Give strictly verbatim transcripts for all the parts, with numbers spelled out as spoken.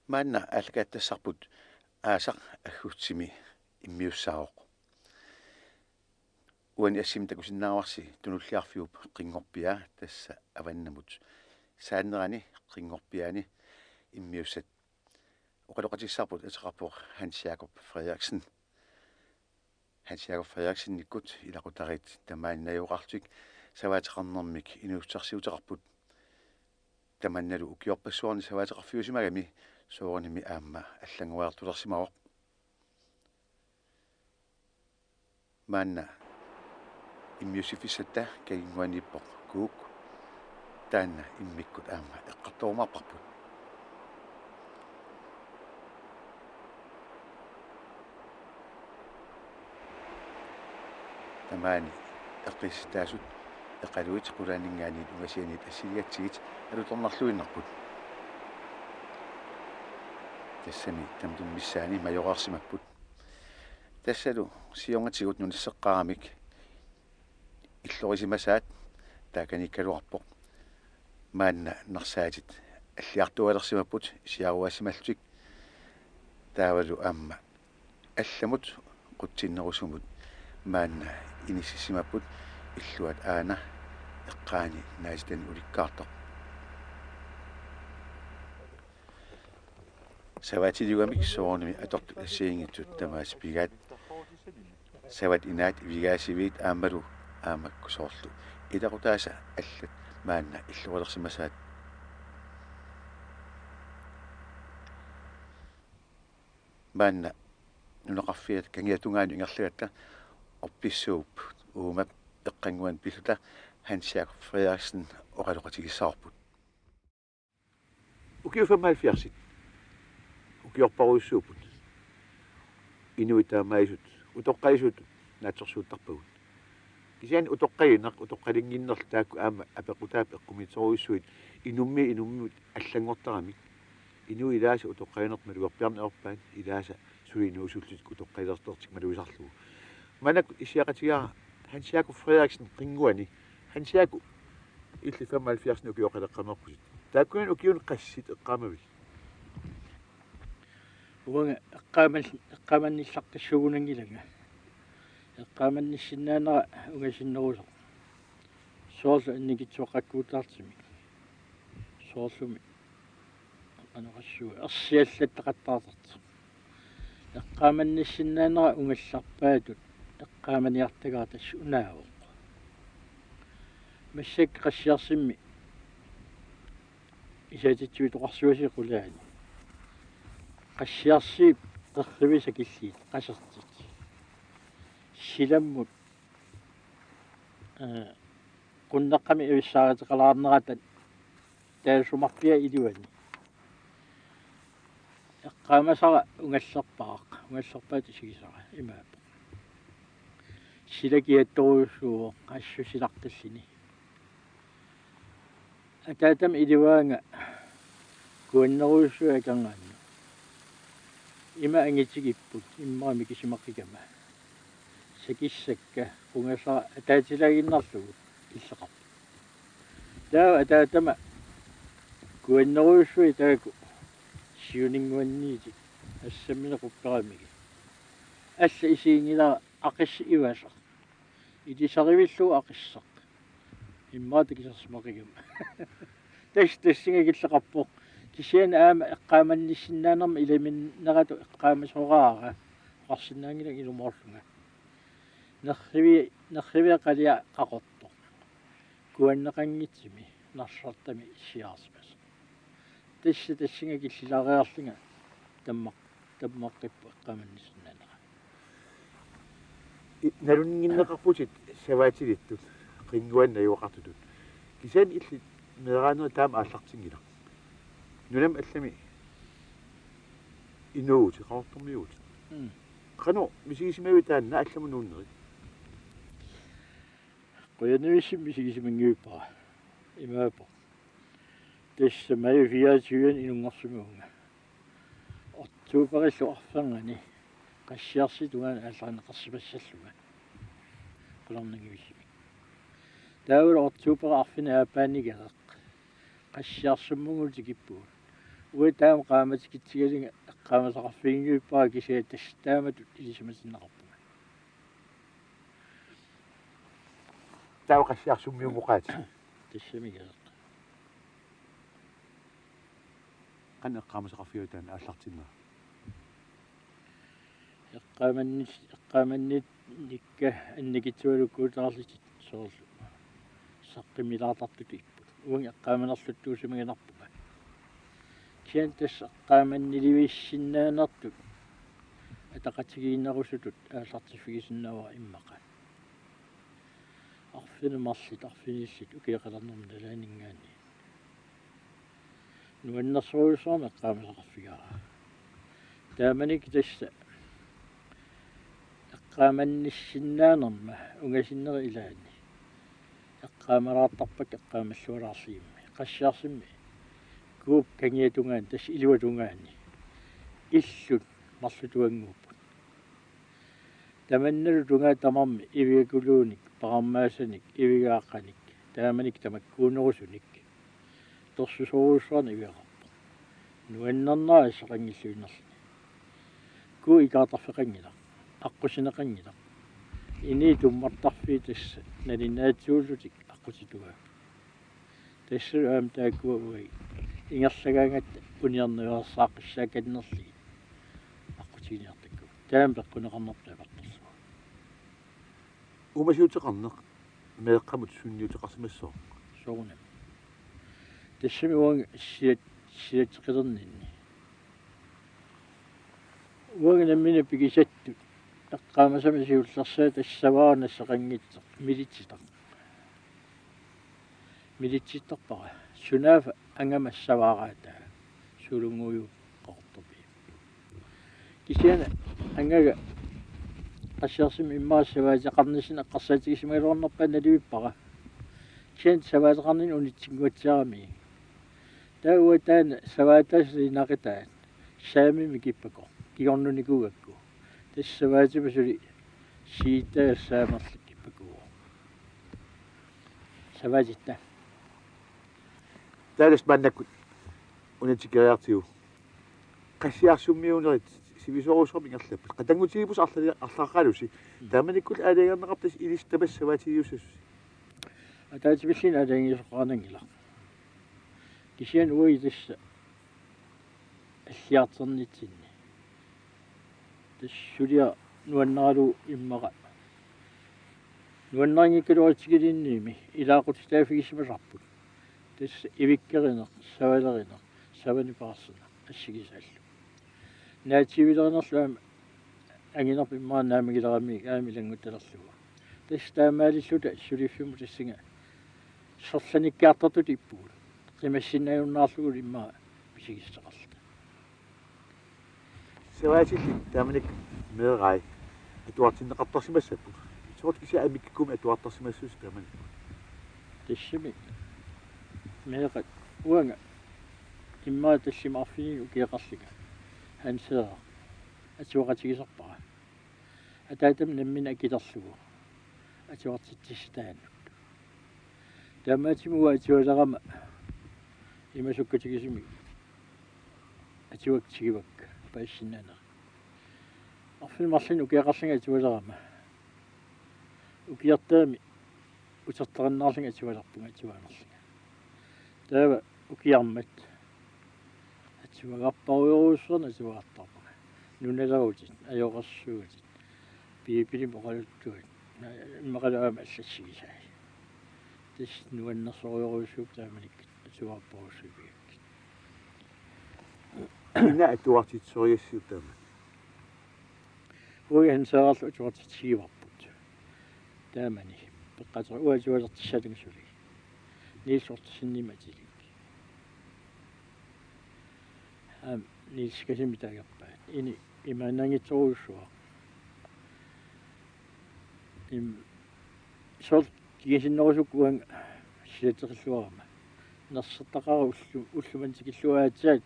Maanna aallakaatitassarput aasaq aggutsimi immiussaavoq. Uani assimi takusinnaavarsi Tunulliarfiup qinngorpiaa, tassa avannamut saannerani qinngorpiaani immiussat. Oqaloqatigissavarput ateqarpoq Hans Jakob Frederiksen. Hans Jakob Frederiksennikkut ilaqutariit tamaani najugaqarlutik savaateqarnermik inuussutissarsiuteqarput. Tamannalu ukiorpassuarni savaateqarfiusimagami soorunami aamma allanngoriartulersimavoq. Maanna immiussiffissatta Kanginnguaniippoq Kuuk, taanna immikkut aamma eqqartorumaarparput. Tamaani eqqiissitaasut eqaluit qulaaninngaanniit ungasianiit assiligatsigit alutornarluinnarput. Tassami tamatuma missaani majoreersimapput. Tassalu siornatigut nunasseqqaaramik illorisimasaat taakaniikkaluarpoq. Maanna narsaatit alliartualersimapput siaruaasimallutik. Taavalu aamma allamut qutsinnerusumut maanna inissisimapput illuat aana eqqaani naatitani ulikkaartoq. Savaatiliugamik soorunami atortut assigiinngitsut tamaasa pigaat. Savat inaat ivigaasiviit aammalu aamma makku soorlu ilaqutaasa allat maanna illoreersimasaat. Maanna nunaqarfiata kangiata tungaanut ingerlagatta orpissuup uumap eqqannguani pilluta Hans Jakob Frederiksen oqaloqatigissavarput. Ukiut femoghalvfjerdsit ukiorparujussuupput. Inuit taamaattut utoqqaat naatsorsuuttarpagut. Kisianni utoqqalineq, utoqqalinnginnerlu taakku aamma apeqqutaat eqqumiitsorujussuit inummiit inummut allanngortaramik. Inuit ilaasa utoqqalinertik malugerpiarneq ajorpaat, ilaasa suli inuusullutik utoqqalilertortik malugisarlugu. Maannakkut issiaqatigaara Hans Jakob Frederiksen Qinnguani. Hans Jakob, illit femoghalvfjerds ukioqaleqqameerputit. Taakkunani ukiuni qassit eqqaamavit? Uanga eqqaamal-, eqqaamannillaqqissuugunanngilanga. Eqqaamannissinnaanera ungasinnerusoq. Soorlu annikitsuaqqakkuutaartumik. Soorlumi qanoq oqassuunga, ersiallattaqattaartartoq. Eqqaamannissinnaanera ungallarpaatut eqqaamaniartagara tassa unaavoq. Massakkut Qassiarsimmi isaatitsivitoqarsuasii qulaani. Qassiarsiip qerrivisat killiit qasertit. Silammut, ee, qunneqqami avissaaruteqalaarnerata taassumarpiaq iluani. Eqqaamasara ungallerpaaq, ungallerpaatut isigisara imaappoq. Sila kiattorujussuuvoq assut silaqqilluni. Ataatama iluaanga kuannerujussuaq akornanni. Ima angitigipput, immaqa mikisimaqqikama. Sakissakka, qungasara ataatilaaginnarlugu killeqarpoq. Taava ataatama kuannerujussuit taakku siuninnguanniitik assammineq qupperamigit. Alla isiginngilara aqissi ivasaq. Ilisarivillugu aqissaq. Immaqa takisersimaqqigama. Tassa tassunga killeqarpoq. Kisianni aamma eqqaamannissinnaanerma ilaminneratut eqqaamasoraara. Oqarsinnaanngilanga ilumoorlunga. Nerrivi-, nerriviaq qaliaq qaqortoq. Kuanneqanngitsumi narsartami siaarsimasoq. Tassa tassunga killilaariarlunga tammaq-, tammaqqippoq eqqaamannissinnaaneq. I-, nalunnginneqarputit savaatilittut, Qinnguani najugaqartutut. Kisianni illit meeraanerit taama aallartinngilaq. Nunami allami inuuvutit, Qaqortormiuuvutit. Mm. Qanoq misigisimavit taanna allamut nuunnerit? Qujanarujussuaq misigisimanngivippara. Imaappoq. Tassa maj fireogtyve inunngorsimavunga. Oktoberillu arfernganni Qassiarsiup tungaanut aallarneqarsimassallunga. Qularnanngivissumik. Taavalu oktoberip arfineq-aappaaniigaaq Qassiarsiummut tikippugut. Uanga taama qaammatikkitsigalugu eqqaamasaqarfiginngilara kisianni tassa taamatut ilisimatinneqarpunga. Taava Qassiarsummiuuvoq. Tassami. Qanoq eqqaamasaqarfigaat taanna aallartinnera? Eqqaamanni-, eqqaamanniikka annikitsualukkuutaarlutik soorlu saqqummilaartartutut ipput. Uanga eqqaamanerluttuusimagunarpunga. Kisianni tassa eqqaamannilivissinnaanertut ataqatigiinnerusutut aallartiffigisinnaavara immaqa. Arfineq marluk, arfinillit ukioqalernermut nalaaninngaanniit. Nuannersorujussuarmik eqqaamasaqarfigaara. Taamanikkut tassa eqqaamannissinnaanerma ungasinneri ilaanni eqqaamalaartarpakka eqqaamallualaarlugimmi. Qassiarsummi Kuup kangiatungaani, tassa iluatungaani, illut marlutuannguupput. Tamannalu tungaa tamarmi ivigakuluunik, pararmaasanik, ivigaaqanik, taamanikkut tamakkuunerusunik torsusorujussuarnik ivigaqarpoq. Nuannernera asseqanngilluinnarluni. Kuup ikaartarfeqanngilaq, aqqusineqanngilaq. Inii tummartarfii tassa nalinnaatsuullutik aqqutitugaapput. Tassalu aamma taakkua uagut ingerlagaangatta uniorniveersaaqqissaakkannerlugit aqqutiginiartakkagut. Taama peqquneqarnerput tapertorlugu. Uumasuuteqarneq meeqqamut sunniuteqarsimassooq? Soorunami. Tassami uanga siat-, siateqqilerninni. Uanga nammineq pigisattut eqqaamasama siullersaat tassa savaara nasseqanngitsoq militsitaq. Militsittarpara. Sunaaffa angama savaaraataa. Suulunnguujuup Qaqortorpiaq. Kisianni angaga Qassiarsummi immaqa savaateqarnissani eqqarsaatigisimagaluarnerpaaq nalivippara. Kisianni savaateqarninni unitsinnguatsiarami. Taava uanga taanna savaataasut naqitaat saamimmi kippakoq. Kingornunikuugakku. Tassa savaatima suli siittaa saamerluk kippakuuvoq. Savaatitta. Taava tassa maannakkut una tikeriartigu. Qassiarsummiuunerit sivisoorujussuarmik ingerlapput. Qatanngutigipput arlali-, arlaqaralusi. Taamanikkullu aalajangerneqarpoq tassa ilissi tamassi savaatigiussasusi. Ataatsimilluunniit aalajangiisoqaananngilaq. Kisianni uagut tassa alliartornitsinni. Tassa suliaq nuannaralugu immaqa. Nuannarinngikkaluarutsigiliinniimi ilaaqqutitaaffigisimasarput. Tassa ivikkerineq, savalerineq, savanipaarsineq assigisaallu. Naatsiivilerinerlu aamma anginerput immaqa naammagileramiuk aamma ilannguttalerlugu. Tassa taamaalilluta suliffimmut tassunga serlanikkaartartutut ippugut. Qimassinnaajunnaarlugu immaqa misigissuteqarluta. Savaatillit taamanikkut meerai atuartinneqartarsimassapput. Soorlu kisianni amikkukkumut atuartarsimassuusi taamanikkut. Tassami meeqqat uanga immaqa tallimat arfinini ukioqarlunga Hanseeraq atuaqatigisarpara. Ataatama nammineq akilerlugu atuartitsissutaannut. Taamaattumik uanga atualerama ima sukkatigisumik atuakka tigivakka paasisinnaanera. Arfineq-marlunnik ukioqarlunga atualerama ukiortaami uterterinnaarlunga atualerpunga atuaanerlunga. Taava ukiarmat atuagarparujorujussuarnik atuagartarpunga. Nunalerutit, ajoqersuutit, Biibilimik oqaluttuat, na-, immaqalu aamma allassigisai. Tassa nuannersorujorujussuupput taamanikkut atuagarparujussuupigakkit. Kina atuartitsisorigassiuk taama? Uagut Hanseerarlu atuartitsisigivarput. Taamani. Peqqater-, uanga atualertissallunga suli. Niels Ottosenimik atilik. Aamma Niels Kasimik taagerpaat. Ini imaannaanngitsorujussuaq. Im-, soorlu kingusinnerusukkut uanga silateqilluarama. Nersortaqaara ullu-, ulloq manna tikillugu aatsaat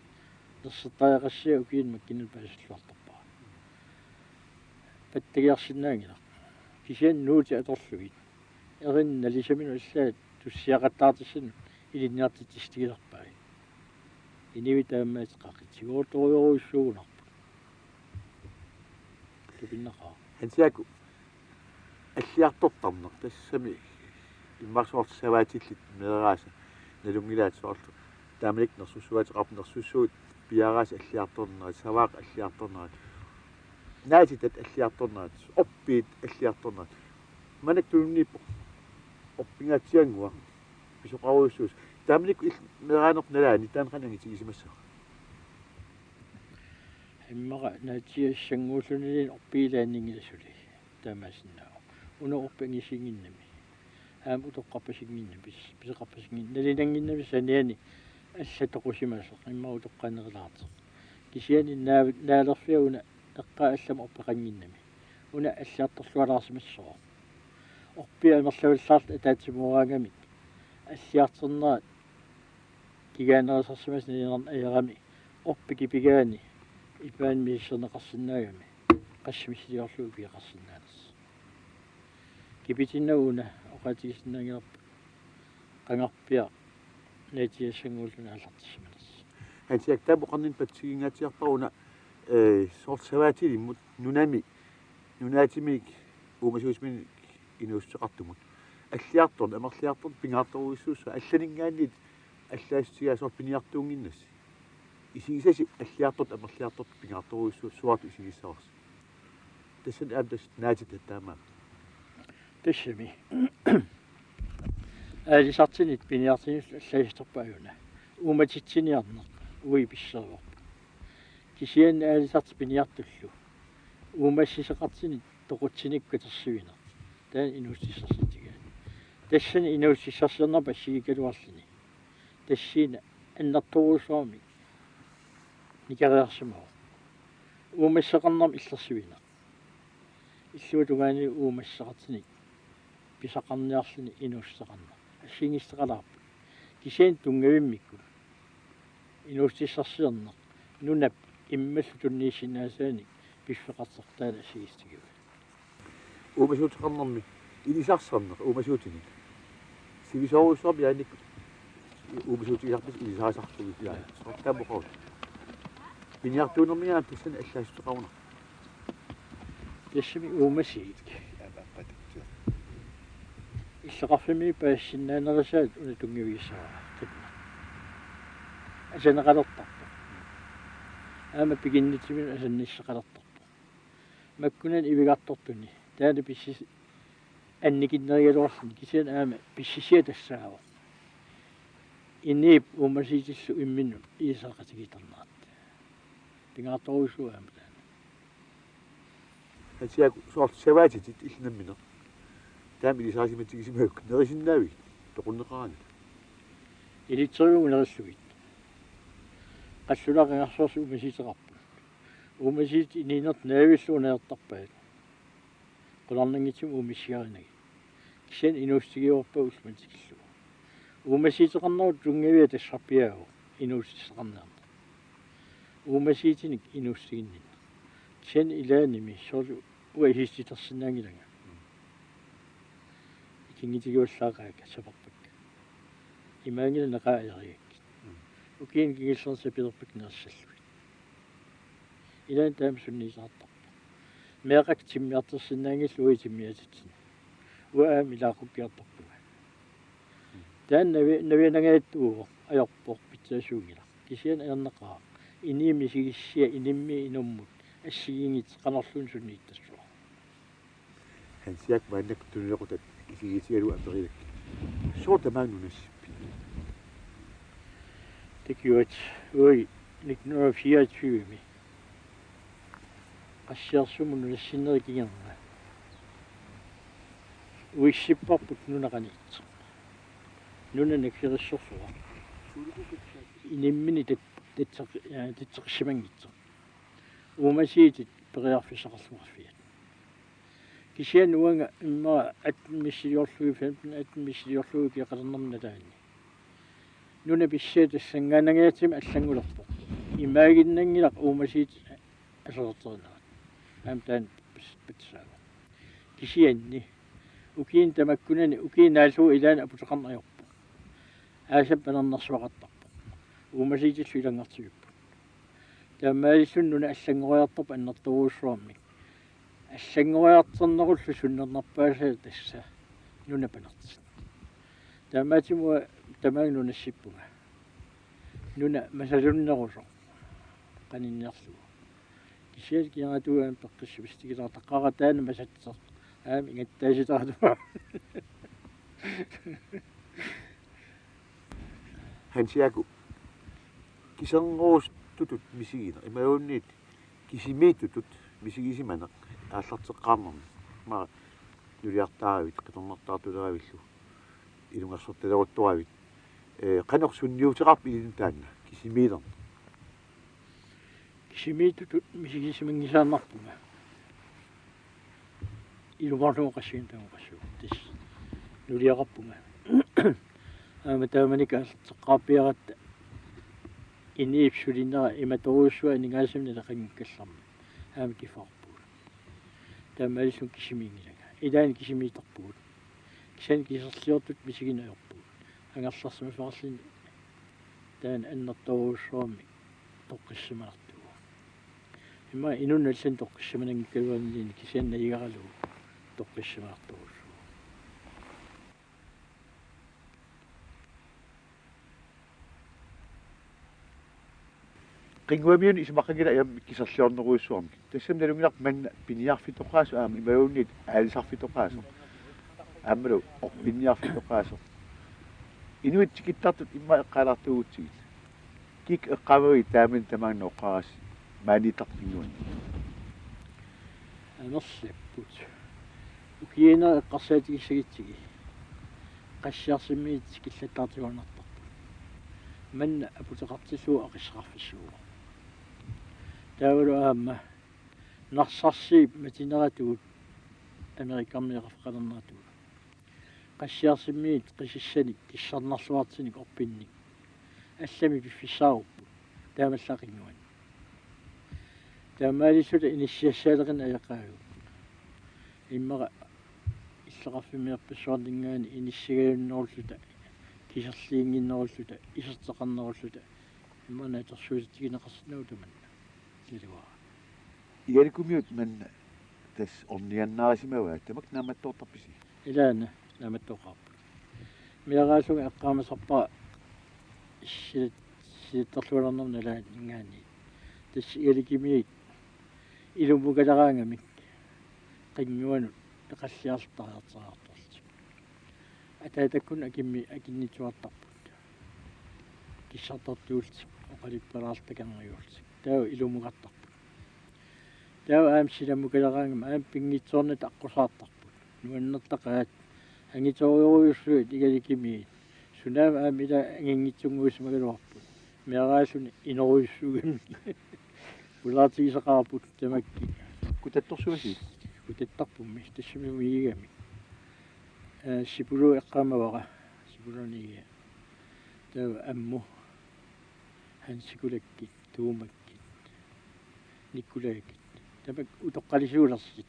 nersortariaqassaaq ukiuni makkunani paasilluartarpara. Pattagiarsinnaanngilaq. Kisianni nuutit atorlugit. Erinat nalisaminut allaat tussiaqattaartissanut ilinniartitsissutigisarpai. Inuit taamaat qaqitsigoorutorujussuugunarput. Tupinnaqaaq. Hans Jakob, alliartortarneq tassami immaqa soorlu savaatillit meeraasa nalunngilaat soorlu. Taamanikkut nersussuaat qap nersussuut piareersut alliartornerat, savaat alliartornerat. Naatitat alliartornerat, orpiit alliartornerat. Maannakkut tununniippoq orpingaatsiannguaq pisoqarujussuusoq. Taamanikkut il-, meeraanerput nalaani taanna qanoq angitigisimassava? Immaqa naatiassannguullunilu orpiit ilaanninngillat suli. Taamaasinnaavoq. Una orpingisinnginnami. Aamma utoqqarpasinnginnami, pis-, pisoqarpasinnginnami. Nalinannginnami saniani allat toqusimasoq, immaqa utoqqaannerilaartoq. Kisianni naav-, naalerfiga una eqqaa allamut orpeqannginnami. Una alliartorlualaarsimassooq. Orpiit amerlavallaartut ataatsimooraangamik. Alliartornerat kigaanerisarsimasoq nalilerneq ajorami. Orpik kipigaani ipaani misissorneqarsinnaagami. Qassit missiliorlugit ipigeqarsinnaanersoq. Kipitinnagu una oqaatigisinnaanngilarput qangarpiaq naatiassannguulluni aallartissimanersoq. Hans Jakob, taama oqarninni patsiginngaatsiarpara una, ee, soorlu savaatilimmut nunami, nunaatimik uumasuutiminik inuussuteqartumut. Alliartorneq, amerliartorneq pingaartorujussuussaaq, allaninngaanniit allaassutigaa soorlu piniartuunnginnassi. Isigisasi alliartortut amerliartortut pingaartorujussuussaaq, suaartut isigissavarsi. Tassani aamma tassa naatitat taamaammat. Tassami. Aalisartunit piniartunillu allaasertarput ajuna. Uumatitsiniarneq uagut pissusereerparput. Kisianni aalisartut piniartullu uumassuseqartunit toqutsinikkut katersuineq. Taanna inuussutissarsiutigaat. Tassani inuussutissarsiornerput assigiikkaluarluni. Tassani annertoorujussuarmik nikeriarsimavoq. Uumassuseqarnermut illersuineq. Illuatungaani uumassuseqartunik pisaqarniarluni inuussuteqarneq. Assigiinngitsuteqalaarput. Kisianni tunngavimmikkut inuussutissarsiorneq nunap immallu tunniussisinnaasaanik piffeqartoq taanna assigiissutigivaat. Uumasuuteqarnermi ilisarsiorneq uumasuutinik. Sivisoorujussuarmik ilaannikkut uumasuutigisarpassi ilisarisarlugit ilaat. Soorlu taama oqarut. Piniartuunermigaanni tassani allaassuteqarunarpoq. Tassami uumasuut. Illoqarfimmi paasisinnaanerisaat una tunngavigissavara. Asaneqalertarpoq. Aamma piginnittuminut asannisseqalertarpoq. Makkunani ivigartortuni. Taanna pissis-, annikinnerigaluarluni kisianni aamma pissisiaq tassaavoq. Inuup uumasuutillu imminnut ilisaqatigiittarnerat. Pingaartorujussuuvoq aamma taanna. Hans Jakob, soorlu savaatitit illit nammineq. Taama ilisarisimatigisimagukkit nerisinnaavigit toqunneqaraangat? Ilitserivunga nerillugit. Qallunaqangarsuarsi uumasuuteqarput. Uumasuutit inuunertut naavillugu najortarpaat. Qularnanngitsumik uumassuseqarinagit. Kisianni inuussutigiuarpaat ullumanut tikillugu. Uumasuuteqarnerup tunngavia tassarpiaavoq inuussutissaqarniarneq. Uumasuutinik inuussutiginninneq. Kisianni ilaannimi soorlu uanga ilisarisimaarsinnaanngilanga. Ikinngutigiguallaaqaakka saperpakka. Imaanngilaq neqaat ajorigakkit. Ukiuni kingullerni sapilerpakka nerissallugit. Ilaanni taama sunniuteqartarpoq. Meeqqakka timmiartorsinnaanngillat uagut timmiaatitsinni. Uanga aamma ilaaqqukkiartorpunga. Taanna navi-, navianangaattuuvoq, ajorpoq, pitsaasuunngilaq. Kisianni ajornaqaaq. Inummit misigissua, inummit inummut assigiinngitsut qanorluunniit sunniuttassuaq. Hans Jakob, maannakkut tunuliaqutaq isigiitsigalugu aperilakkit. Sooq tamaanga nunassippit? Takuat, uagut nitten hundrede og fireogtyve-mi Qassiarsumut nunassinnerup kingorna uissipparput nuna qaniitsoq. Nuna nakkerissorsuaq. Inumminik tat-, tatseq-, ja, tatseqissimanngitsoq. Uumasuutit periarfissaqarluarfiat. Kisianni uanga immaqa atten missiliorlugit, femten atten missiliorlugit ukiup qalernerma nalaani. Nuna pissaa tassanngaannangajatsiamik allanngulerpoq. Imaaginnanngilaq uumasuutit aserorterinerat. Aamma taanna pis-, pitsaasoq. Kisianni ukiuni tamakkunani ukiup naallugu ilaanni aputeqarneq ajorpoq. Aasap panernersuaqartarpoq. Uumasuutillu ilanngartivipput. Taamaalilluni nuna allanngoriartorpoq annertoorujussuarmik. Allanngoriartornerullu sunnernerpaasai tassa nuna panertit. Taamaattumik tamaanga nunassippunga. Nuna masalunnerusoq qaninnerlugu. Kisianni kiaratugami peqqissuussutigilaartaqaara taanna masatseq. Aamma ingattaasitaartuga. Hans Jakob, kisernerusutut misigineq, imaluunniit kisimiittutut misigisimaneq aallarteqqaarnermi. Ima nuliartaaravit, qitornartaartuleravillu, ilungersortaleruttoravit. Ee, qanoq sunniuteqarpit ilinnut taanna, kisimiilerneq? Kisimiittutut misigisimanngisaannarpunga. Ilumoorlugu qassiin tamakassu. Tassa nuliaqarpunga. Aamma taamanikkut aallarteqqaarpiaratta inuup sulinera imatorujussuaq aningaasanik naleqanngikkallarmat. Aamma kiffarpugut. Taamaalilluni kisimiinngilanga. Ilaanni kisimiittarpugut. Kisianni kiserliortutut misigineq ajorpugut. Angerlarsimaffeqarluni taanna annertoorujussuarmik toqqissimanartuuvoq. Ima inunnut allanut toqqissimananngikkaluarluni kisianni najugaralugu toqqissimanartorujussuuvoq. Qinnguamiunut isumaqanngilaq ajorami kiserliornerujussuarmik. Tassami nalunngilarput manna piniarfitoqaasoq aamma imaluunniit aalisarfitoqaasoq. Aammalu orpinniarfitoqaasoq. Inuit tikittartut immaqa eqqaalaartuugutsigit. Kikku eqqaamavigit taamani tamaanga nooqqaarassi maaniittartut qinnguanni? Amerlapput. Ukiuineri eqqarsaatigissagutsigit Qassiarsimiit killattaartigoornartarput. Manna aputeqartillugu aqisseqarfissuuvoq. Taavalu aamma Narsarsuup matineratugut Amerikamiiqarfeqalerneratugut. Qassiarsimiit qisissanik kissarnarluartunik orpinnik allamik piffissaarupput taamaallaat qinnguanni. Taamaalilluta inissiassaaleqineq ajorput. Immaqa illoqarfimmiorpassuarninngaanniit inissagajunnerulluta, kiserliinnginnerulluta, iserteqarnerulluta, immaqa naatsorsuutigineqarsinnaavoq tamanna. Naluara. Igalikumiut manna tassa orniannaarisimavaat, tamakku naammattoortarpisi? Ilaana naammattooqaarput. Meeraallunga eqqaamasarpara silat-, silattorluarnermut nalaaninngaanniit. Tassa Igalikumiit ilummukaleraangamik qinnguanut peqalliartariartariartorlutik. Ataatakkut akimmi akinnittuartarput. Kissartortuullutik oqaluppalaarlutik takanngajullutik. Taava ilummukartarput. Taava aamma silammukaleraangama aamma pinngitsoornata aqqusaartarput. Nuannertaqaat, angisoorujussuit Igalikumiit. Sunaaffa aamma ila anginngitsunnguusimagaluarput. Meeraalluni inorujussuugami. Pulaartigisaqaarput tamakkua. Kutattorsuusi? Kutattarpummi, tassami umiigami. Ee, Sipulu eqqaamavara. Sipuluniiga. Taava Ammu. Hansikulakkit, Tuumakkit, Nikkulaakit. Tamakku utoqqalisuulersut.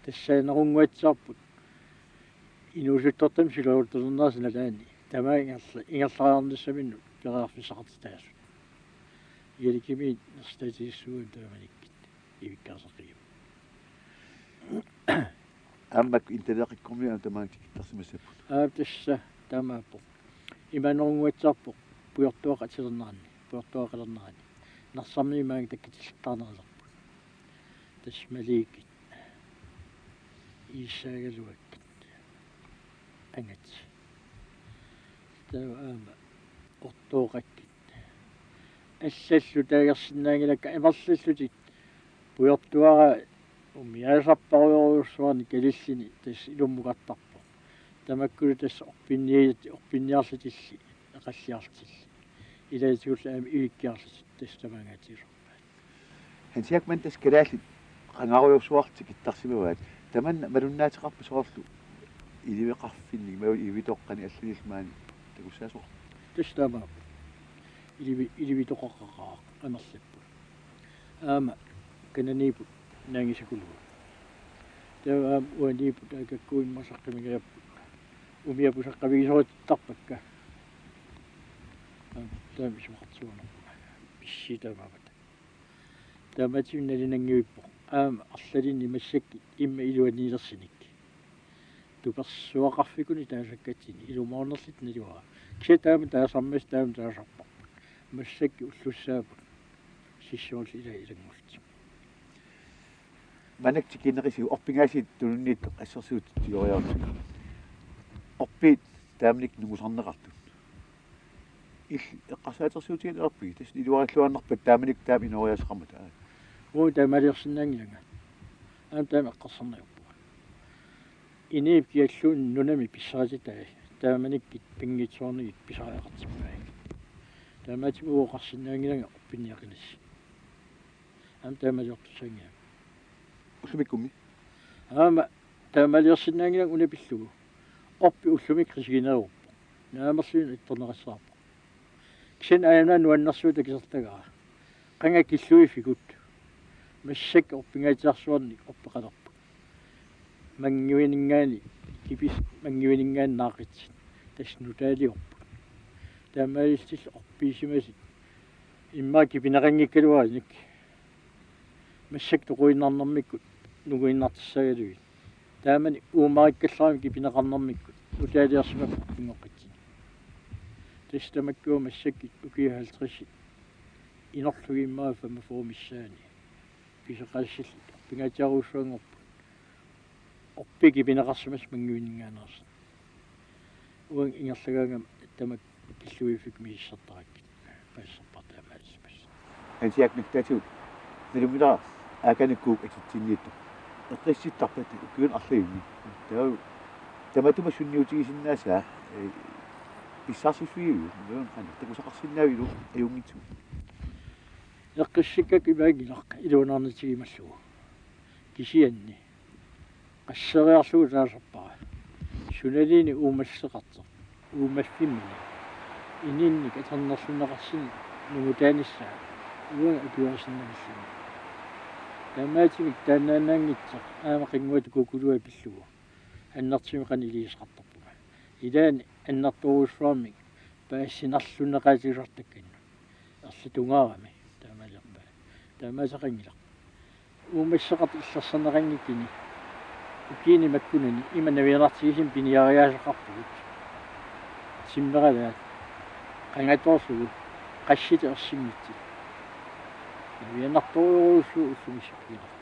Tassaanerunnguatsiarput. Inuusuttortamik suleruttulernerisa nalaani. Tamaat ingerla-, ingerlariarnissaminnut periarfissaqartitaasut. Igalikumiit nersortaatigissuugami taamanikkut. Ivikkaasaqigami. Aamma intaleqikkormiut aamma tamaanga tikittarsimassapput. Aa, tassa taamaappoq. Imaannerunnguatsiarpoq pujortuaqqat atilernerani, pujortuaqqalernerani. Narsarmiut maanga takkutillattaarnerulerput. Tassa Malikkit. Iissaagaluakkit. Angat. Taava aamma ortooqakkit. Allallu taagersinnaanngilakka amerlallutik pujortuara umiaasarparujorujussuarnik kalilluni tassa ilummukartarpoq. Tamakkulu tassa orpinniit-, orpinniarlutilli, eqalliarlutilli. Ilaatigullu aamma ivikkiarlutik tassa tamaanga atiusorpaat. Hans Jakob, manna tassa kalaallit qangarujussuartik tikittarsimavaat. Tamanna malunnaateqarpa soorlu iliveqarfinnik, imaluunniit ilivitoqqanik allanillu maani takussaasoq? Tassa taamaappoq. Ilivi-, ilivitoqaqaaq amerlapput. Aamma kananiipput naangisakuluit. Taava aamma uaniipput aakakkuummat saqqummiigajapput. Umiapput saqqummiigisorutittarpakka. Taama isumaqartitsinerput. Pissi taamaammat. Taamaattumik nalinanngivippoq. Aamma arlalinni massakkut immaqa iluaniilersinik. Tupersuaqarfikkunik taasakkatsinnik ilumoornerlutik naluara. Kisianni taama taasarmata taama taasarparput. Massakkut ullussaapput. Sissuulli ila ilanngullutik. Maannakkut tikinneqarsiuk orpigaasiit tununniit assersuutitut tigoriarlugu. Orpiit taamanikkut nungusarneqartut. Illit eqqarsaatersuutigineqarpigit, tassa iluarilluarnerpat taamanikkut taama inooriaaseqarmata? Uu, taamaaliorsinnaanngilanga. Aamma taama eqqarsarniarpunga. Inuit kialluunniit nunami pissarititai taamanikkut pinngitsoornagit pisariaqartippavai. Taamaattumik uagut oqarsinnaanngilanga orpinniaqinassi. Aamma taamaaliortussaanngilanga. Ullumikkummi? Aamma taamaaliorsinnaanngilanga una pillugu. Orpik ullumi qisigineruvoq. Naamerluinnaq ittorneqassaarpoq. Kisianni aajuna nuannersuup takisertagara. Qanga killuiffigut. Massakkut orpingaatsiarsuarnik orpeqalerput. Mannguininngaanniit, kipis mannguininngaanniit naaqitsit. Tassa nutaaliorput. Taamaalillutillu orpiisimasut. Immaqa kipineqanngikkaluarunik. Massakkut toquinnarnermikkut nunguinnartussaagaluit. Taamani uummarikkallarami kipineqarnermikkut nutaaliorsimapput orpinngoqqitsinni. Tassa tamakkua massakkut ukiut halvtredsit inorlugit immaqa femogfyrre missaanni pisoqaassallutik orpingaatsiarujussuanngorput. Orpik kipineqarsimasoq mannguininngaanneersoq. Uanga ingerlagaangama tamakku killuiffikkut misissortarakkit. Paasisarpara taamaaliorsimasut. Hans Jaak Miktaatigut. Nalunngilara aakanikkuuk atitsinniittoq. Eqqissittarpat ukiuni arlalinni. Taava tamatuma sunniutigisinnaasaa, eh, pissarsiffigivit? Taava qanoq takusaqarsinnaaviuk ajunngitsumik? Eqqissikkakka imaanngilaq iluanaarnatigimallugu. Kisianni qasseriarlugu taasarpara. Sunaluunniit uumassuseqartoq. Uumaffimminik. Ininnik atornerlunneqarsinik nungutaanissaa. Uanga akuerisinnaanngilanga. Taamaattumik taannaannaanngitsoq aamma qinnguata kukkuluat pillugu. Annertuumik qanoq iliuuseqartarpunga. Ilaanni annertoorujussuarmik paasisinarlunneqaatigisartakkannut. Erlitungaarami taamaaliorpaa. Taamaasaqanngilaq. Uumassuseqartoq illersorneqanngikkuni. Ukiuni makkunani ima navianartigisumik piniariaaseqarpugut. Timmeralaat. Qangatoorlugu. Qassitut ersinngitsut. Navianartorujussuuvoq ullumi sukkiineq.